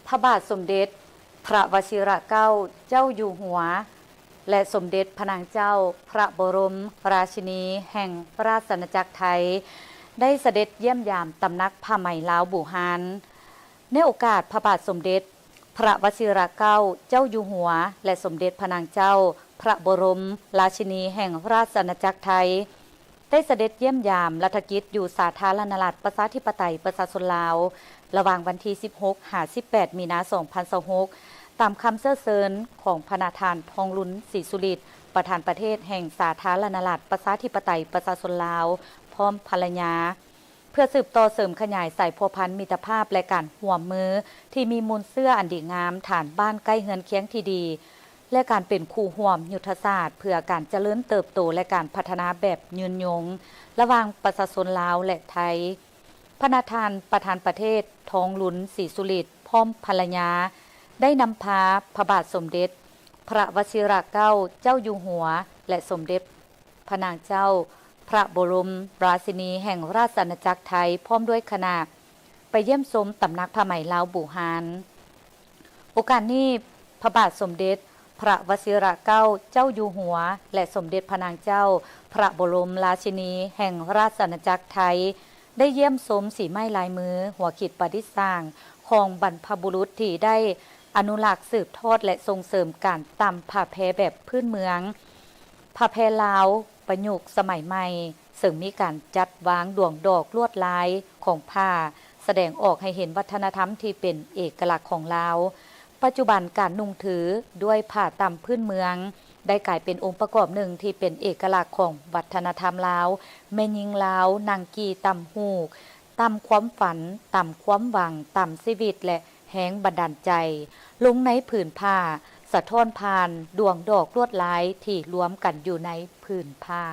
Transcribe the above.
ພະບາດສົມເດັດພະວະຊິຣະເກົ້າເຈົ້າຢູ່ຫົວ ແລະ ສົມເດັດພະນາງເຈົ້າພະບໍລົມລາຊິນີແຫ່ງລາຊະອານາຈັກໄທ ໄດ້ສະເດັດຢ້ຽມຢາມຕຳໜັກຜ້າໄໝລາວບູຮານ. ໃນໂອກາດພະບາດສົມເດັດພະວະຊິຣະເກົ້າເຈົ້າຢູ່ຫົວ ແລະ ສົມເດັດພະນາງເຈົ້າພະບໍລົມລາຊິນີແຫ່ງລາຊະອານາຈັກໄທ ໄດ້ສະເດັດຢ້ຽມຢາມລັດຖະກິດຢູ່ສາທາລະນະລັດ ປະຊາທິປະໄຕ ປະຊາຊົນລາວ ລະຫວ່າງວັນທີສິບຫົກ ຫາ ສິບແປດ ມີນາ ສອງພັນຊາວຫົກ ຕາມຄຳເຊື້ອເຊີນຂອງພະນະທ່ານ ທອງລຸນ ສີສຸລິດ ປະທານປະເທດແຫ່ງສາທາລະນະລັດ ປະຊາທິປະໄຕ ປະຊາຊົນລາວ ພ້ອມພັນລະຍາ ເພື່ອສືບຕໍ່ເສີມຂະຫຍາຍສາຍພົວພັນມິດຕະພາບ ແລະ ການຮ່ວມມືທີ່ມີມູນເຊື້ອອັນດີງາມ, ຖານບ້ານໃກ້ເຮືອນຄຽງທີ່ດີ ແລະ ການເປັນຄູ່ຮ່ວມຍຸດທະສາດເພື່ອການຈະເລີນເຕີບໂຕ ແລະ ການພັດທະນາແບບຍືນຍົງ ລະຫວ່າງປະຊາຊົນລາວ ແລະ ໄທ. ພະນະທ່ານປະທານປະເທດ ທອງລຸນ ສີສຸລິດ ພ້ອມພັນລະຍາ ໄດ້ນຳພາພະບາດສົມເດັດພະວະຊິຣະເກົ້າເຈົ້າຢູ່ຫົວ ແລະ ສົມເດັດພະນາງເຈົ້າພະບໍລົມລາຊິນີແຫ່ງລາຊະອານາຈັກໄທ ພ້ອມດ້ວຍຄະນະ ໄປຢ້ຽມຊົມຕຳໜັກຜ້າໄໝລາວບູຮານ. ໂອກາດນີ້ ພະບາດສົມເດັດພະວະຊິຣະເກົ້າເຈົ້າຢູ່ຫົວ ແລະ ສົມເດັດພະນາງເຈົ້າພະບໍລົມລາຊິນີແຫ່ງລາຊະອານາຈັກໄທ ໄດ້ຢ້ຽມຊົມສີໄມ້ລາຍມື ຫົວຂີດປະດິດສ້າງຂອງບັນພະບຸລຸດ ທີ່ໄດ້ອະນຸລັກສືບທອດ ແລະ ສົ່ງເສີມການຕ່ຳຜ້າແພແບບພື້ນເມືອງ, ຜ້າແພລາວປະຍຸກສະໄໝໃໝ່, ເຊິ່ງມີການຈັດວາງດວງດອກລວດລາຍຂອງຜ້າ ສະແດງອອກໃຫ້ເຫັນວັດທະນະທຳທີ່ເປັນເອກະລັກຂອງລາວ. ປັດຈຸບັນການນຸ່ງຖືດ້ວຍຜ້າຕ່ຳພື້ນເມືອງ ໄດ້ກາຍເປັນອົງປະກອບໜຶ່ງທີ່ເປັນເອກະລັກຂອງວັດທະນະທຳລາວ. ແມ່ຍິງລາວນັ່ງກີ່ຕ່ຳຫູກ, ຕ່ຳຄວາມຝັນ, ຕ່ຳຄວາມຫວັງ, ຕ່ຳຊີວິດ ແລະ ແຮງບັນດານໃຈ ລົງໃນຜືນຜ້າ, ສະທ້ອນຜ່ານດວງດອກລວດລາຍທີ່ລວມກັນຢູ່ໃນຜືນຜ້າ.